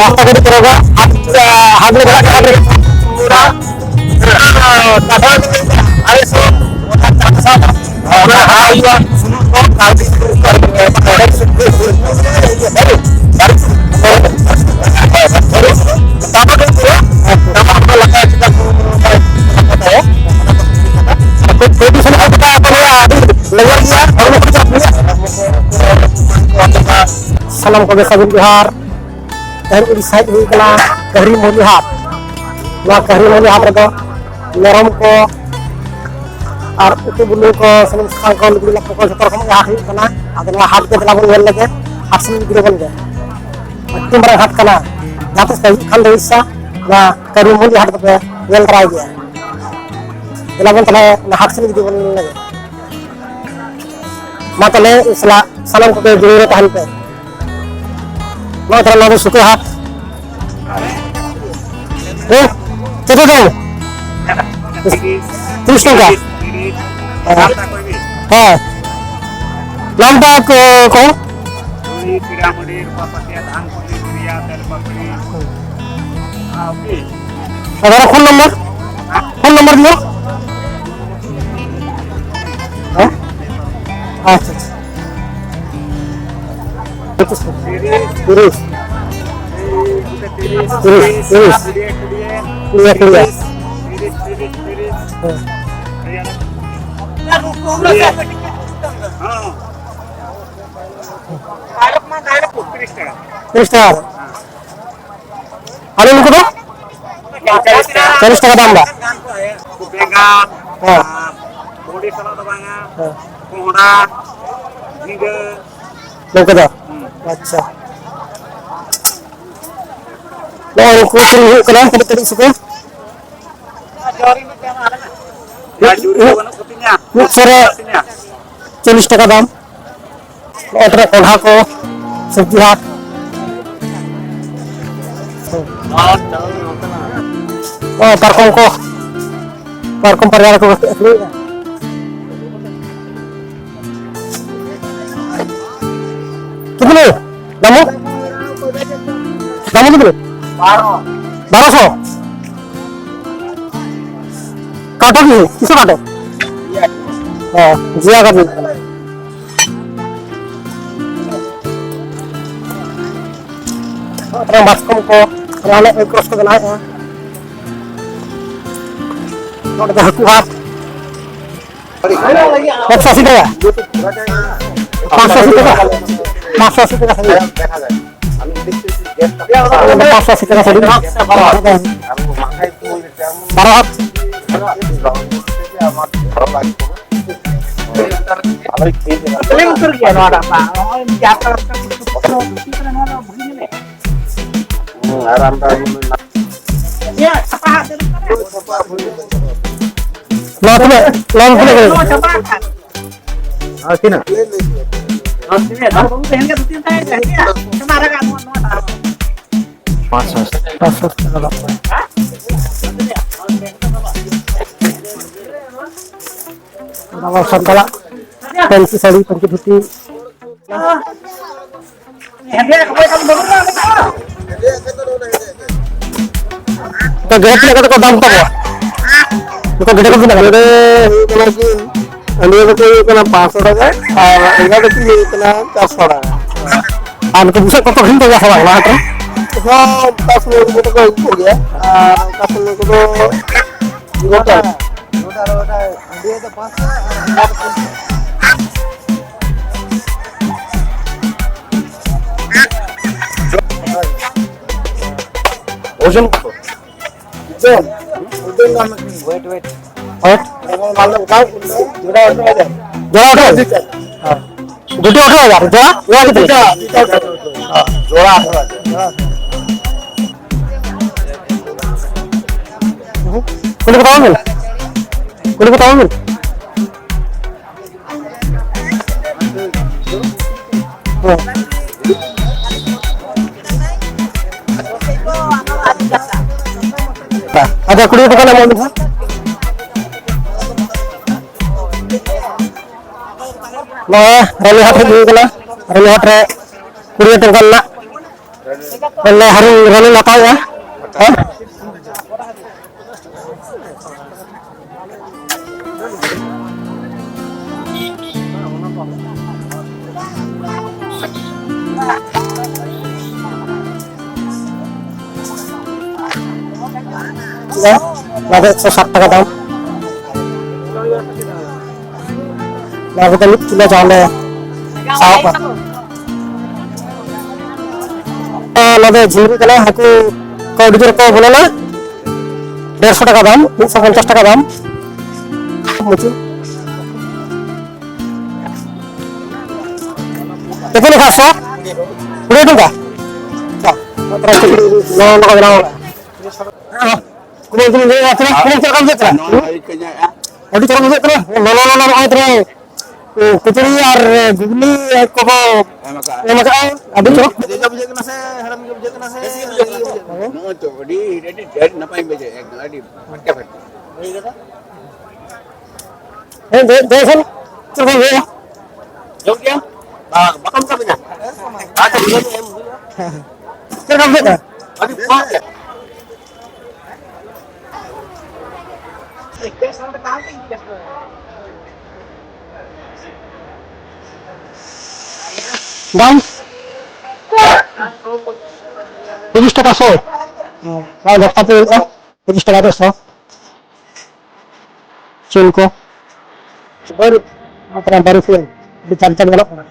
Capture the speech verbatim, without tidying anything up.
ᱨᱟᱥᱛᱟ ᱠᱚᱫᱚ ᱪᱮᱫ ᱦᱚᱸ ᱵᱟᱝ, ᱦᱟᱴ, ᱦᱟᱴ ᱞᱮ ᱪᱟᱞᱟᱜ ᱠᱟᱱᱟ, ᱦᱟᱴ ᱨᱮ᱾ ᱚᱱᱟ ᱦᱟᱨᱟ ᱦᱩᱭᱩᱜᱼᱟ, ᱥᱩᱱᱩᱢ ᱠᱚ, ᱠᱟᱹᱣᱰᱤ ᱠᱚ, ᱛᱟᱯᱚᱨᱮ ᱯᱩᱨᱟᱹ ᱴᱟᱢᱟᱠ ᱠᱚ ᱞᱟᱜᱟᱣ ᱠᱮᱫᱟ ᱠᱚ, ᱠᱟᱹᱣᱰᱤ ᱥᱩᱱᱩᱢ ᱠᱚ ᱟᱹᱰᱤ ᱞᱚᱜᱚᱱ ᱜᱮᱭᱟ, ᱦᱚᱲᱢᱚ ᱠᱚ ᱪᱟᱯ ᱜᱮᱭᱟ᱾ ᱥᱟᱱᱟᱢ ᱠᱚᱜᱮ ᱥᱟᱹᱜᱩᱱ ᱡᱚᱦᱟᱨ᱾ ᱛᱮᱦᱮᱧ ᱩᱰᱤᱥᱟ ᱦᱮᱡ ᱦᱩᱭ ᱠᱟᱱᱟ ᱠᱟᱦᱨᱤ ᱢᱚᱞᱤ ᱦᱟᱴ᱾ ᱱᱚᱣᱟ ᱠᱟᱦᱨᱤ ᱢᱚᱞᱤ ᱦᱟᱴ ᱨᱮᱫᱚ ᱢᱮᱨᱚᱢ ᱠᱚ ᱟᱨ ᱩᱛᱩ ᱵᱩᱞᱩᱝ ᱠᱚ, ᱥᱩᱱᱩᱢ ᱥᱟᱥᱟᱝ ᱠᱚ, ᱞᱩᱜᱽᱲᱤ ᱞᱟᱯᱚ ᱠᱚ, ᱡᱚᱛᱚ ᱨᱚᱠᱚᱢᱟᱜ ᱜᱮ ᱦᱟᱴ ᱦᱩᱭᱩᱜ ᱠᱟᱱᱟ᱾ ᱟᱫᱚ ᱱᱚᱣᱟ ᱦᱟᱴ ᱜᱮ ᱫᱮᱞᱟ ᱵᱚᱱ ᱧᱮᱞ ᱞᱮᱜᱮ, ᱦᱟᱴ ᱥᱮᱱ ᱜᱤᱫᱽᱨᱟᱹ ᱵᱚᱱ ᱜᱮ᱾ ᱟᱹᱰᱤ ᱢᱟᱨᱟᱝ ᱦᱟᱴ ᱠᱟᱱᱟ᱾ ᱡᱟᱦᱟᱸ ᱛᱤᱥ ᱯᱮ ᱦᱤᱡᱩᱜ ᱠᱷᱟᱱ ᱫᱚ ᱩᱲᱤᱥᱥᱟ, ᱱᱚᱣᱟ ᱠᱟᱦᱨᱤ ᱢᱚᱞᱤ ᱦᱟᱴ ᱫᱚᱯᱮ ᱧᱮᱞ ᱛᱚᱨᱟᱭ ᱜᱮᱭᱟ᱾ ᱫᱮᱞᱟ ᱵᱚᱱ ᱛᱟᱦᱞᱮ ᱚᱱᱟ ᱦᱟᱴ ᱥᱮᱱ ᱜᱤᱫᱽᱨᱟᱹ ᱵᱚᱱ ᱧᱮᱞ ᱞᱮᱜᱮ᱾ ᱢᱟ ᱛᱟᱦᱞᱮ ᱥᱟᱞᱟᱜ ᱥᱟᱱᱟᱢ ᱠᱚᱜᱮ ᱡᱩᱲᱟᱹᱣ ᱨᱮ ᱛᱟᱦᱮᱱ ᱯᱮ᱾ ᱱᱚᱣᱟ ᱛᱟᱦᱞᱮ ᱱᱚᱣᱟ ᱫᱚ ᱥᱩᱠᱟᱹ ᱦᱟᱴ᱾ ᱦᱮᱸ? ᱪᱮᱫ ᱫᱚ? ᱛᱤᱨᱤᱥ ᱴᱟᱠᱟ? ᱦᱮᱸ᱾ ᱱᱟᱢᱴᱟ ᱠᱚ, ᱠᱚ? ᱟᱫᱚ ᱯᱷᱳᱱ ᱱᱚᱢᱵᱚᱨ? ᱯᱷᱳᱱ ᱱᱚᱢᱵᱚᱨ ᱫᱤᱭᱳ? ᱦᱮᱸ? ᱟᱪᱪᱷᱟ, ᱟᱪᱪᱷᱟ᱾ ᱯᱚᱸᱪᱤᱥ ᱴᱟᱠᱟ᱾ ᱛᱤᱨᱤᱥ᱾ ᱛᱤᱨᱤᱥ, ᱛᱤᱨᱤᱥ᱾ ᱠᱩᱲᱤᱭᱟ, ᱠᱩᱲᱤᱭᱟ᱾ ᱦᱮᱸ᱾ ᱛᱤᱨᱤᱥ ᱴᱟᱠᱟ᱾ ᱟᱹᱞᱩ ᱱᱩᱠᱩ ᱫᱚ? ᱪᱚᱞᱞᱤᱥ ᱴᱟᱠᱟ᱾ ᱪᱚᱞᱞᱤᱥ ᱴᱟᱠᱟ ᱫᱟᱢ ᱫᱚ? ᱵᱮᱸᱜᱟᱲ, ᱦᱮᱸ᱾ ᱟᱨ ᱵᱷᱩᱸᱰᱤ ᱥᱟᱞᱟᱜ ᱫᱚ ᱵᱟᱝᱟ, ᱦᱮᱸ᱾ ᱠᱚᱸᱦᱰᱟ, ᱡᱷᱤᱸᱜᱟᱹ᱾ ᱱᱩᱠᱩ ᱫᱚ? ᱦᱩᱸ᱾ ᱟᱪᱪᱷᱟ᱾ ᱱᱚᱜᱼᱚᱭ ᱱᱩᱠᱩ ᱦᱩᱭᱩᱜ ᱠᱟᱱᱟ ᱠᱟᱹᱴᱤᱡ ᱠᱟᱹᱴᱤᱡ ᱥᱩᱠᱟᱹ᱾ ᱢᱤᱫ ᱥᱚ ᱨᱮ ᱪᱚᱞᱞᱤᱥ ᱴᱟᱠᱟ ᱫᱟᱢ᱾ ᱱᱚᱜᱼᱚᱭ ᱛᱚᱨᱟ ᱠᱚᱸᱰᱷᱟ ᱠᱚ, ᱥᱚᱵᱽᱡᱤ ᱦᱟᱴ᱾ ᱱᱚᱜᱼᱚᱭ ᱯᱟᱨᱠᱚᱢ ᱠᱚ, ᱯᱟᱨᱠᱚᱢ ᱯᱟᱨᱭᱟᱲ ᱠᱚ ᱟᱹᱠᱷᱨᱤᱧᱮᱫᱼᱟ᱾ कितने? दामू? दामू कितने? बारह सौ। काटो भी है, किसे काटो? हाँ, जिया का भी। ᱚᱱᱟ ᱢᱟᱛᱠᱚᱢ ᱠᱚ, ᱚᱱᱟ ᱦᱤᱞᱳᱜ ᱠᱨᱚᱥ ᱠᱚ ᱵᱮᱱᱟᱣᱮᱫᱼᱟ᱾ ᱱᱚᱰᱮ ᱫᱚ ᱦᱟᱹᱠᱩ ᱦᱟᱴ᱾ ᱮᱠᱥᱚ ᱟᱥᱤ ᱴᱟᱠᱟ᱾ ᱯᱟᱸᱪᱥᱚ ᱟᱥᱤ ᱴᱟᱠᱟ᱾ ᱯᱟᱸᱪᱥᱚ ᱟᱥᱤ ᱴᱟᱠᱟ ᱥᱟᱹᱲᱤ᱾ ᱯᱟᱸᱪᱥᱚ ᱟᱥᱤ ᱴᱟᱠᱟ ᱥᱟᱹᱲᱤ᱾ ᱵᱟᱨᱚ ᱦᱟᱛ᱾ ᱵᱟᱝ ᱩᱛᱟᱹᱨ ᱜᱮᱭᱟ ᱱᱚᱣᱟ ᱴᱟᱜ ᱢᱟ᱾ ᱱᱚᱜᱼᱚᱭ ᱡᱟᱦᱟᱸ ᱞᱮᱠᱟ ᱫᱷᱩᱛᱤ ᱠᱟᱱᱟ, ᱱᱚᱣᱟ ᱫᱚ ᱵᱷᱟᱹᱜᱤ ᱧᱮᱞᱚᱜᱼᱟ᱾ ᱦᱩᱸ, ᱟᱨ ᱟᱢ ᱫᱚ ᱤᱭᱟᱹ, ᱥᱟᱯᱟ ᱦᱟᱜ ᱛᱮ ᱱᱚᱣᱟ ᱛᱤᱱᱟᱹᱜ? ᱱᱚᱣᱟ ᱛᱤᱱᱟᱹᱜ ᱠᱟᱱᱟ? ᱱᱚᱣᱟ ᱪᱟᱵᱟ ᱟᱠᱟᱱ᱾ ᱟᱨ ᱛᱤᱱᱟᱹᱜ? ᱟᱨ ᱛᱤᱱᱟᱹᱜ? ᱟᱨ ᱵᱟᱹᱵᱩ ᱛᱟᱦᱮᱱ ᱜᱮ ᱫᱷᱩᱛᱤ ᱛᱟᱦᱮᱸ ᱜᱮ, ᱦᱮᱸ, ᱪᱟᱵᱟ ᱨᱟᱠᱟᱵ ᱱᱚᱣᱟ, ᱱᱚᱣᱟ ᱴᱟᱜ᱾ ᱯᱟᱸᱪᱥᱚ᱾ ᱯᱟᱸᱪᱥᱚ ᱴᱟᱠᱟ ᱫᱟᱢ᱾ ᱟᱵᱚ ᱥᱟᱱᱛᱟᱲᱟᱜ ᱯᱟᱹᱧᱪᱤ ᱥᱟᱹᱲᱤ, ᱯᱟᱹᱧᱪᱤ ᱫᱷᱩᱛᱤ᱾ ᱛᱚ, ᱜᱮᱰᱮ ᱛᱤᱱᱟᱹᱜ ᱠᱟᱛᱮ ᱠᱚ ᱫᱟᱢ ᱛᱟᱠᱚᱣᱟ? ᱱᱩᱠᱩ ᱜᱮᱰᱮ ᱠᱚ ᱛᱤᱱᱟᱹᱜ ᱠᱟᱛᱮ? ᱜᱮᱰᱮ ᱦᱩᱭᱩᱜ ᱠᱟᱱᱟ ᱠᱤᱱ, ᱟᱹᱞᱤᱧ ᱫᱚᱠᱚ ᱦᱩᱭᱩᱜ ᱠᱟᱱᱟ ᱯᱟᱸᱪᱥᱚ ᱴᱟᱠᱟ ᱟᱨ ᱮᱸᱜᱟ ᱫᱚᱠᱤᱱ ᱦᱩᱭᱩᱜ ᱠᱟᱱᱟ ᱪᱟᱨᱥᱚ ᱴᱟᱠᱟ᱾ ᱟᱨ ᱱᱩᱠᱩ ᱵᱩᱥᱟᱹᱜ ᱠᱚᱠᱚ ᱟᱹᱠᱷᱨᱤᱧ ᱠᱚᱜᱮᱭᱟ ᱥᱮ ᱵᱟᱝ ᱱᱚᱣᱟ ᱦᱟᱴ ᱨᱮ? ᱦᱚᱸ, ᱚᱠᱟ ᱥᱚᱢᱚᱭ ᱠᱚᱫᱚ ᱠᱚ ᱟᱹᱜᱩ ᱠᱚᱜᱮᱭᱟ ᱟᱨ ᱚᱠᱟ ᱥᱚᱢᱚᱭ ᱠᱚᱫᱚ ᱜᱚᱴᱟ᱾ ᱳজন কত? ওজন? ওজন নাম কি? Weight, weight. হ্যাঁ? আমার মাল উঠাও, জোড়া উঠাও। জোড়া উঠাও? হ্যাঁ। দুটো আঠারো হাজার, জোড়া? জোড়া কত? দুটো, দুটো আঠারো হাজার। হ্যাঁ, জোড়া আঠারো হাজার। হ্যাঁ। হুম। ᱠᱩᱞᱤ ᱠᱚ ᱛᱟᱵᱚᱱ ᱵᱤᱱ᱾ ᱠᱩᱞᱤ ᱠᱚ ᱛᱟᱵᱚᱱ ᱵᱤᱱ᱾ ᱦᱮᱸ᱾ ᱟᱪᱪᱷᱟ, ᱠᱩᱲᱤ ᱴᱟᱠᱟ ᱨᱮᱱᱟᱜ ᱮᱢᱚᱜ ᱵᱤᱱ ᱦᱟᱸᱜ᱾ ᱱᱚᱣᱟ ᱨᱟᱱᱤᱦᱟᱴ ᱨᱮ ᱦᱩᱭ ᱠᱟᱱᱟ, ᱨᱟᱱᱤᱦᱟᱴ ᱨᱮ ᱠᱩᱲᱤ ᱴᱟᱠᱟ ᱨᱮᱱᱟᱜ ᱵᱚᱞᱮ ᱦᱟᱹᱨᱩ ᱨᱟᱱᱤ ᱦᱟᱛᱟᱣᱮᱜᱼᱟ᱾ ᱦᱮᱸ? ᱱᱚᱣᱟ ᱫᱚ ᱮᱠᱥᱚ ᱥᱟᱴ ᱴᱟᱠᱟ ᱫᱟᱢ᱾ ᱱᱚᱣᱟ ᱠᱚᱫᱚ ᱢᱤᱫ ᱠᱤᱞᱳ ᱪᱟᱣᱞᱮ ᱥᱟᱦᱟᱣ ᱠᱚᱣᱟ᱾ ᱱᱚᱣᱟ ᱫᱚ ᱡᱷᱤᱢᱨᱤ ᱠᱟᱱᱟ, ᱦᱟᱹᱠᱩ ᱠᱚ ᱟᱹᱰᱤ ᱡᱳᱨ ᱠᱚ ᱵᱚᱞᱚᱱᱟ᱾ ᱰᱮᱲᱥᱚ ᱴᱟᱠᱟ ᱫᱟᱢ, ᱢᱤᱫᱥᱚ ᱯᱚᱧᱪᱟᱥ ᱴᱟᱠᱟ ᱫᱟᱢ᱾ ᱢᱩᱪᱩ᱾ ᱮᱠᱮᱱ ᱮᱠᱥᱚ ᱠᱩᱲᱤ ᱴᱟᱠᱟ᱾ ᱟᱪᱪᱷᱟ, ᱱᱚᱣᱟ ᱠᱚ ᱵᱮᱱᱟᱣ ᱠᱟᱜᱼᱟ᱾ ᱠᱩᱲᱤ ᱴᱟᱠᱟ ᱵᱩᱡᱷᱟᱹᱜ ᱠᱟᱱᱟ᱾ ᱟᱹᱰᱤ ᱪᱚᱨᱚᱠ ᱵᱩᱡᱷᱟᱹᱜ ᱠᱟᱱᱟ᱾ ᱞᱚᱞᱚ, ᱞᱚᱞᱚ, ᱱᱚᱜᱼᱚᱭ ᱛᱚᱨᱟ ᱠᱚᱪᱩᱲᱤ ᱟᱨ ᱜᱷᱩᱜᱽᱱᱤ ᱠᱚᱠᱚ ᱮᱢ ᱟᱠᱟᱫᱼᱟ᱾ ᱟᱹᱰᱤ ᱪᱚᱨᱚᱠ᱾ ᱡᱚᱡᱚ ᱵᱩᱡᱷᱟᱹᱜ ᱠᱟᱱᱟ ᱥᱮ ᱦᱮᱲᱮᱢ ᱜᱮ ᱵᱩᱡᱷᱟᱹᱜ ᱠᱟᱱᱟ ᱥᱮ? ᱱᱚᱜᱼᱚᱭ ᱛᱚ ᱟᱹᱰᱤ, ᱟᱹᱰᱤ ᱰᱷᱮᱨ ᱱᱟᱯᱟᱭ ᱵᱩᱡᱷᱟᱹᱜᱼᱟ, ᱮᱠᱫᱚᱢ ᱟᱹᱰᱤ ᱯᱷᱟᱴᱠᱟ ᱯᱷᱟᱴᱠᱤ᱾ ᱦᱮᱸ, ᱫᱮ-, ᱫᱮ ᱠᱷᱟᱱ ᱪᱮᱫ ᱞᱮᱠᱟ ᱵᱩᱡᱷᱟᱹᱜᱼᱟ? ᱡᱚᱢ ᱠᱮᱜᱼᱟᱢ? ᱵᱟᱝ, ᱵᱟᱠᱚ ᱢᱮᱛᱟ ᱵᱤᱱᱟ? ᱟᱪᱪᱷᱟ, ᱵᱩᱡᱷᱟᱹᱣ ᱮᱢ ᱦᱩᱭᱩᱜᱼᱟ᱾ ᱪᱮᱫ ᱞᱮᱠᱟ ᱵᱩᱡᱷᱟᱹᱜ ᱠᱟᱱᱟ? ᱟᱹᱰᱤ ᱥᱚᱣᱟᱫ ᱜᱮ᱾ ᱫᱟᱢ ᱛᱤᱨᱤᱥ ᱴᱟᱠᱟ ᱥᱚ᱾ ᱦᱮᱸ, ᱵᱟᱝ, ᱫᱚᱥ ᱴᱟᱠᱟ ᱛᱮ ᱦᱩᱭᱩᱜᱼᱟ᱾ ᱛᱤᱨᱤᱥ ᱴᱟᱠᱟ ᱫᱚ ᱥᱚ᱾ ᱪᱩᱞ ᱠᱚ᱾ ᱵᱟᱹᱨᱩ, ᱛᱟᱨᱯᱚᱨᱮ ᱵᱟᱹᱨᱩ ᱠᱚ᱾ ᱟᱹᱰᱤ ᱪᱟᱨ ᱪᱟᱨ ᱧᱮᱞᱚᱜ ᱠᱟᱱᱟ᱾